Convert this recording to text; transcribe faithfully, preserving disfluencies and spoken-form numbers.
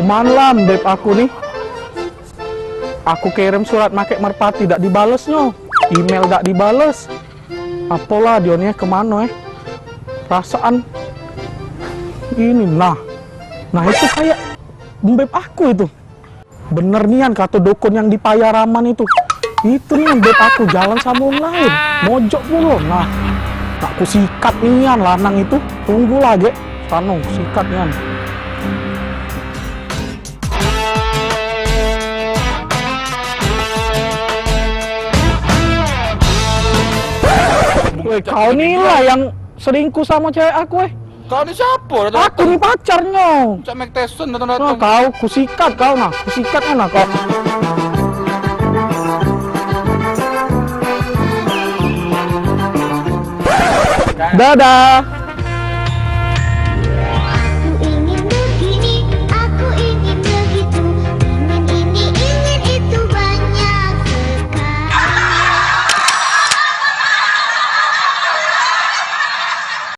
Malam beb aku ni. Aku kirim surat make merpati dak dibalesnyo. Email dak dibales. Apolah dio ni kemano eh. Perasaan ini nah. Nah itu kayak beb aku itu. Bener nian kato dukun yang di Payaraman itu. Itu nian beb aku jalan samo wong lain. Mojok pulo. Nah. Nak ku sikat nian lanang itu. Tunggulah gek. Tano sikat nian. Weh, kau ni lah yang selingkuh samo cewek aku eh. Kau ni siapo? Aku ni pacarnyo. Cak Mike Tyson datang-datang. Nah, kau ku sikat kau nah, ku sikat nah kau. Dadah.